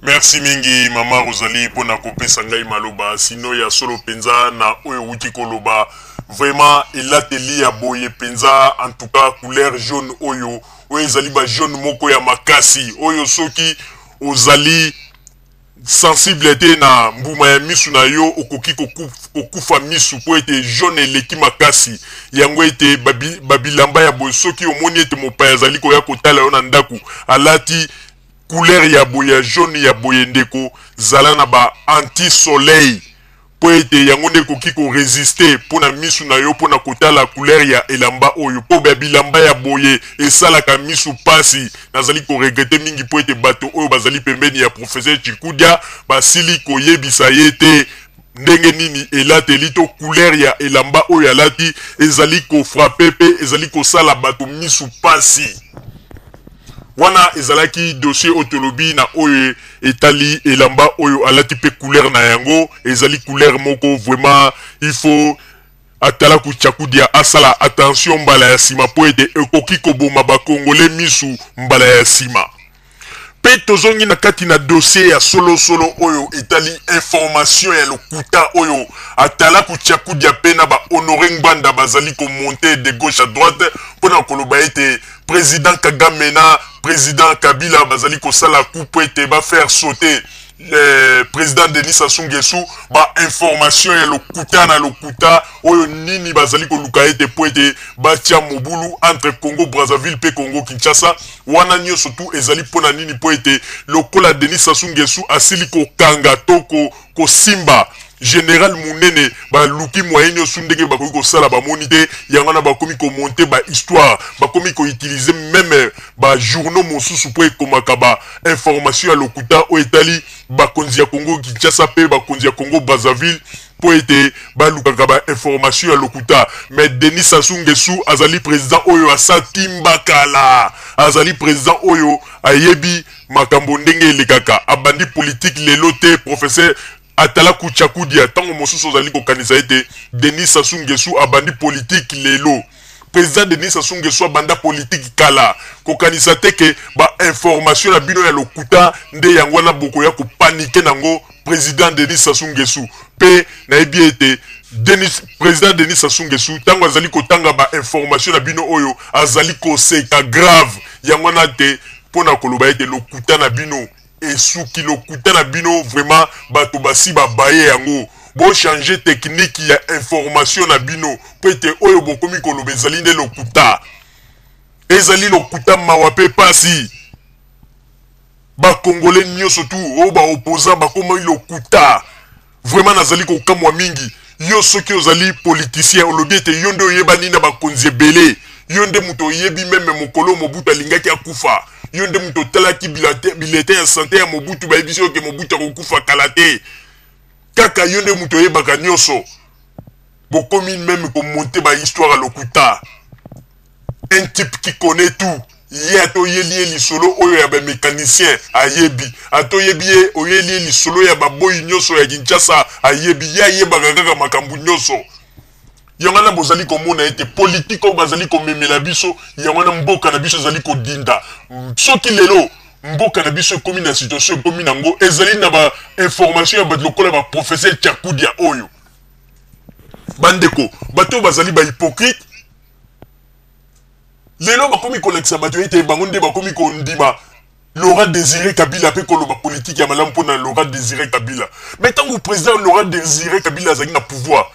Merci mingi mama Rosalie pona kopesa ngai maloba sino ya solo penza na oyo owuti koloba vraiment elateli ya boye penza en tout cas couleur jaune oyo oyo ezali ba jaune moko ya makasi oyo soki ozali sensible te na mbuma ya misu na yo okoki kokufa misu mpo ete jaune eleki makasi yango ete babilamba ya boye soki omoni ete mopaya azali koya kotala yo na ndako alati couleur ya boye ya jaune ya boye ndeko zala na ba anti soleil mpo ete yango nde ekoki ko resister mpo na misu na yo mpo na kotala couleur ya elamba oyo mpo ba bilamba ya boye esalaka misu pasi. Nazali ko regretter mingi mpo ete bato oyo bazali pembeni ya professeur Tshikudia basili koyebisa ye te ndenge nini elateli to couleur ya elamba oyo alati ezali ko frapper mpe ezali kosala bato misu pasi. Wana ezalaki dossier oyo tolobi na oyo etali elamba oyo alati mpe couleur na yango ezali couleur moko vraiment il faut atalaku Ciakudia asala attention mbala ya sima mpo ete ekoki koboma ba congolais misu mbala ya sima. Mpe tozongi na kati na dossier ya solo solo oyo etali information ya lokuta oyo atalaku Ciakudia mpe na ba Honore Ngbanda bazali ko monter de gauche à droite mpo na koloba ete President Kagame na President Kabila bazali kosala coup mpo ete ba faire sauter le président Denis Sassou Nguesso. Ba information ya lokuta na lokuta oyo nini bazali koluka ete mpo ete batia mobulu entre Congo Brazzaville mpe Congo Kinshasa. Wana nyonso tu ezali mpo na nini? Mpo ete lokola Denis Sassou Nguesso asili kokanga to kosimba general munene, baluki moyen nyonso ndenge bakoki kosala, bamoni te. Yango wana bakomi komonte ba histoire, bakomi koutilize meme ba journaux mosusu mpo ekomaka ba information ya lokuta oyo etali bakonzi ya Congo Kinshasa mpe bakonzi ya Congo Brazzaville mpo ete balukaka ba information ya lokuta. Mais Denis Sassou Nguesso azali president oyo asatimba kala, azali president oyo ayebi makambo ndenge elekaka, abandi politique lelo te. Professeur Atalaku Ciakudia, ntango mosusu ozali kokanisa ete Denis Sassou Nguesso abandi politique lelo. President Denis Sassou Nguesso abanda politique kala. Kokanisa te ke ba information na bino ya lokuta nde yango wana bokoya ko paniquer nango President Denis Sassou Nguesso. Pe nayebi ete Denis, President Denis Sassou Nguesso ntango azali kotanga ba information na bino oyo azali koseka grave. Yango wana te mpo na koloba ete lokuta na bino esuki, lokuta na bino vraiment bato basi babaye yango. Bo changer technique ya information na bino mpo ete oyo bokomi koloba ezali nde lokuta, ezali lokuta, mawa mpe pasi. Ba congolais nyonso tu oyo ba opposants bakomaki lokuta. Vraiment nazali kokamwa mingi. Yo soki ozali politicien olobi ete yo nde oyebani na bakonzi ebele, yo nde moto oyebi meme mokolo Mobutu alingaki akufa, yo nde moto otalaki bulletin ya sante ya Mobutu, bayebisi yo ke Mobutu akokufa kala te, kaka yo nde moto oyebaka nyonso. Bokomi meme komonte ba histoire ya lokuta. Un type qui connait tout, ye ata oyeli ye lisolo oyo ya ba mecanicien ayebi, ata oyebi ye oyeli ye lisolo ya baboyi nyonso ya Kinshasa ayebi, ye ayebaka kaka makambo nyonso. Yango wana bozali komona ete politike oyo bazali komemela biso, yango wana mboka na biso ezali kodinda. Soki lelo mboka na biso ekomi na situation ekomi nango, ezali na ba information ya bato lokola ba professeur Ciakudia oyo. Bandeko, bato oyo bazali ba hypocrite lelo bakomi kolakisa bato ete bango nde bakomi kondima Laurent Désiré Kabila mpe koloba politike ya malamu mpo na Laurent Désiré Kabila. Mais ntango président Laurent Désiré Kabila azalaki na pouvoir,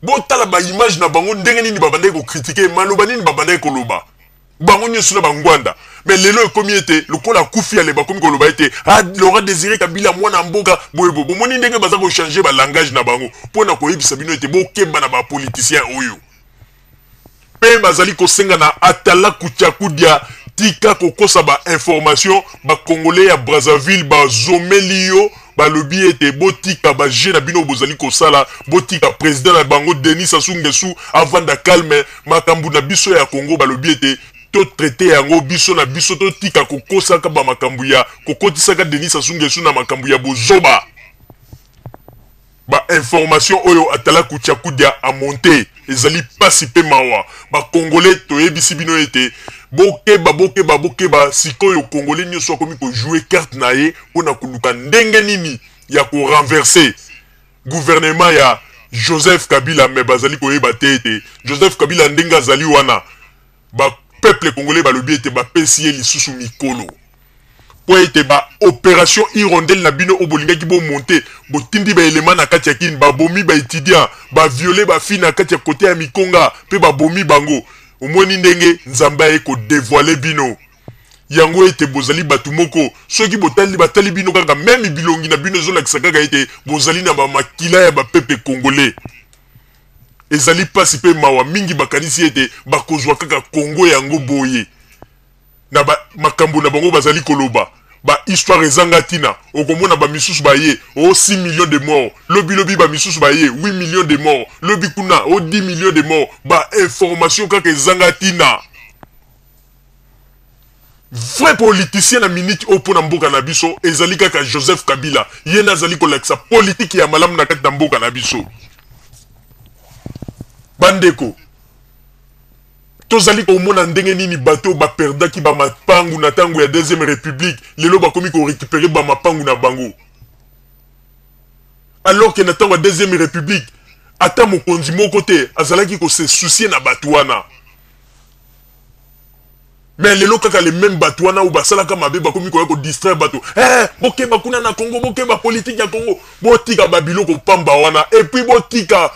botala ba image na bango ndenge nini babandaki kokritike, maloba nini babandaki koloba bango nyonso na bangwanda. Mais lelo ekomi ete lokola akufi ale bakomi koloba ete ah, Laurent Désiré Kabila mwana mboka boye boye. Bomoni ndenge baza kochange ba langage na bango mpo na koyebisa bino ete bokeba na ba politiciens oyo. Mpe bazali kosenga na Atalaku Ciakudia tika kokosa ba information, ba congolais ya Brazzaville bazomeli yo, balobi ete botika ba jeux na bino bozali kosala, botika president na bango Denis Sassou Nguesso avanda calme, makambo na biso ya Congo balobi ete to traiter yango biso na biso, totika kokosaka ba makambo ya kokotisaka Denis Sassou Nguesso na makambo ya bozoba. Ba information oyo Atalaku Ciakudia a monte ezali pasi pe mawa. Ba congolais toyebisi bino ete Bokeba, bokeba, bokeba, sikoyo Congolais nyonso akomi ko jouer carte na ye pona koluka ndenge nini ya ko renverser gouvernement ya Joseph Kabila, mais bazali koyeba te ete Joseph Kabila ndenge azali wana, ba peuple congolais balobi ete bapesi ye lisusu mikolo mpo ete ba operation hirondelle na bino oyo bolingaki bo monter, botindi ba elements na kati ya Kin, babomi ba etudiants, ba violer ba filles na kati ya kote ya Mikonga mpe babomi bango. Omoni ndenge Nzambe aye ko devoiler bino yango ete bozali batu moko, soki botali batali bino kaka meme bilongi na bino ezolakisa kaka ete bozali na ba makila ya ba peuple congolais. Ezali pasi pe mawa mingi, bakanisi ete bakozwa kaka Congo yango boye na ba makambo na bango bazali koloba ba histoire ezanga tina. Okomona ba misusu baye o 6 millions de morts, lobi lobi ba misusu baye 8 millions de morts, lobi kuna o 10 millions de morts, ba information kaka ezanga tina. Vrai politicien na minute oyo pona mboka na biso ezali kaka Joseph Kabila, ye nde azali kolakisa politique ya malamu na kati na mboka na biso. Bandeko, tozali komona ndenge nini bato oyo baperdaki ba mapangu na tango ya deuxième republique lelo bakomi ko recuperer ba mapangu na bango, alors que na tango ya deuxième republique ata mokonzi moko te azalaki ko se soucier na bato wana. Mais lelo kaka les mêmes bato wana oyo basalaka mabe bakomi koya ko distraire bato. Eh, bokeba kuna na Congo, bokeba politique ya Congo, botika ba biloko pamba wana, et puis botika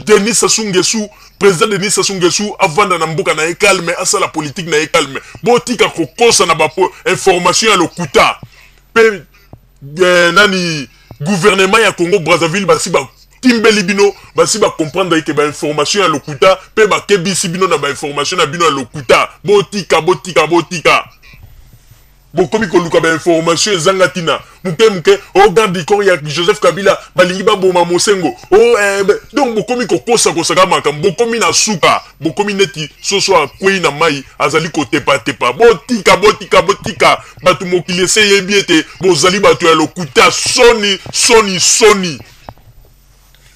Denis Sassou Nguesso, président Denis Sassou Nguesso avanda na mboka na ye calme, asala politique na ye calme. Botika kokosa na ba information ya lokuta. Pe nani gouvernement ya Congo Brazzaville basi ba timbeli bino, basi ba comprendre que ba information ya lokuta, pe ba kebisi bino na ba information na bino ya lokuta. Botika, botika, botika. Bokomi koluka ba information ezanga tina. Muke muke, oh garde du corps ya Joseph Kabila, balingi ba boma Mosengo. Oh donc bokomi kokosa kosaka makambo, bokomi na suka, bokomi neti soso akwei na mai, azali kotepa tepa. Botika, botika, botika. Bato mokili ese yebi ete bozali bato ya lokuta. Soni, soni, soni.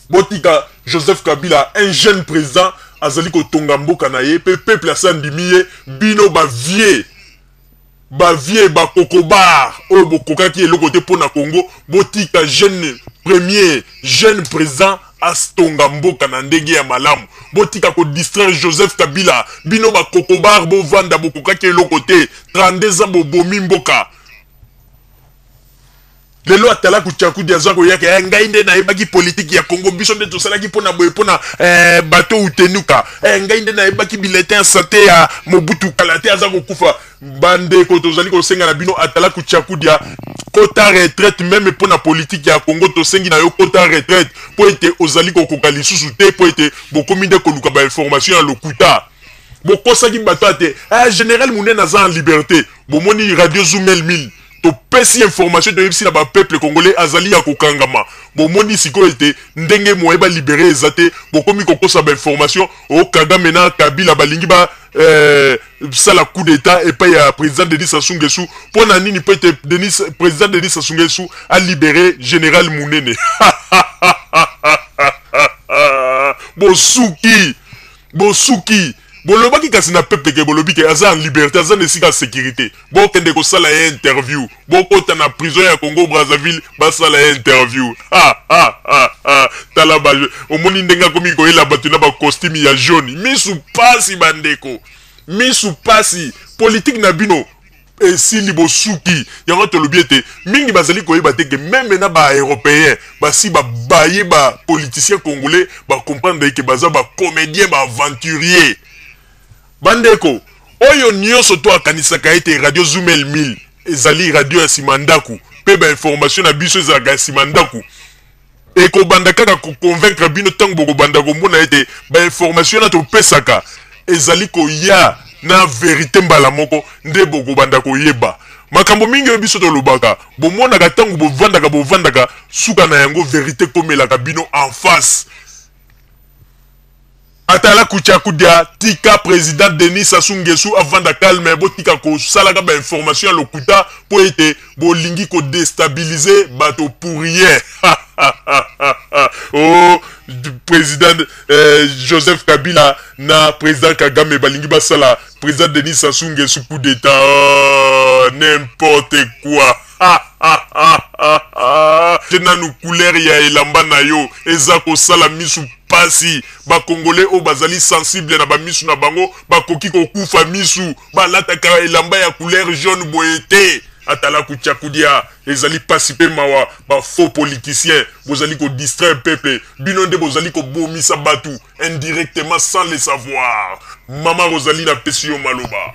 Botika Joseph Kabila, un jeune président, azali kotonga mboka na ye, pe peuple asa ndimi ye, bino ba vieux, ba vieux, ba kokobar, oyo bokokaki eloko te pona Congo, botika jeune premier, jeune président astonga mboka na ndenge ya malamu. Botika ko distraire Joseph Kabila, bino ba kokobar bovanda bokokaki eloko te, 32 ans bobomi mboka. Lelo atala kuchakudi aza koyaka, ngai nde nayebaki politique ya Congo, biso nde tosalaki pona boye, pona bateau utenuka, ngai nde nayebaki bulletin ya santé ya Mobutu kala te aza kokufa. Bandeko tozali kosenga na bino atala kuchakudia kota retraite, même pona politique ya Congo tosengi na yo kota retraite, po ete ozali kokoka lisusu te, po ete bokomi nde koluka ba information ya lokuta. Bokosaki bato ate, général Munene aza en liberté, bomoni radio Zoom 1000 topesi information toyebisi na ba peuple congolais azali ya kokangama. Bomoni sikoyo ete ndenge moye ba libérer eza te, bokomi kokosa ba information o Kagame na Kabila balingi ba sala coup d'état epai ya président Denis Sassou Nguesso. Pona nini? Po ete président Denis Sassou Nguesso a libéré général Munene. Bosuki, bosuki. Bolobaki kasi na peuple ke bolobi ke aza en liberté, aza na esika ya sécurité. Bokende kosala ye interview, bokota na prison ya Congo Brazzaville basala ye interview. Ha, ha, ha, ha. Tala ba, omoni ndenge akomi koyela bato na ba costume ya jaune. Misu pasi bandeko, misu pasi. Politique na bino esili, bosuki. Yango tolobi ete mingi bazali koyeba te ke même na ba européens basi ba baye ba politiciens congolais ba comprendre ke baza ba comédiens, ba aventuriers. Bandeko oyo nyonso to akanisaka ete radio Zoom 1000 ezali radio ya sima ndaku pe ba information na biso ezalaka ya sima ndaku, ekobanda kaka ko convaincre bino ntango bokobanda komona ete ba information na topesaka ezali koya na vérité mbala moko, nde bokobanda koyeba makambo mingi oyo biso tolobaka. Bomonaka ntango bovandaka, bovandaka suka na yango vérité komelaka bino en face. Atala kuchakudia tika président Denis Sassou Nguesso avanda calme, botika kosalaka ba information ya lokuta po ete bolingi ko déstabiliser bato pour rien. Oh, Président Joseph Kabila na président Kagame balingi basala président Denis Sassou Nguesso coup d'état. Oh, n'importe quoi. Te nanu couleur ya elamba na yo eza kosala misu pasi. Bakongole oyo bazali sensible na bamisu na bango bakoki kokufa misu. Balataka elamba ya couleur jaune boye te. Atala kuchakudia, ezali pasi mpe mawa. Bafaux politicien bozali kodistraire peuple, bino nde bozali kobomisa bato indirectement sans le savoir. Mama Rosalie, napesi yo maloba.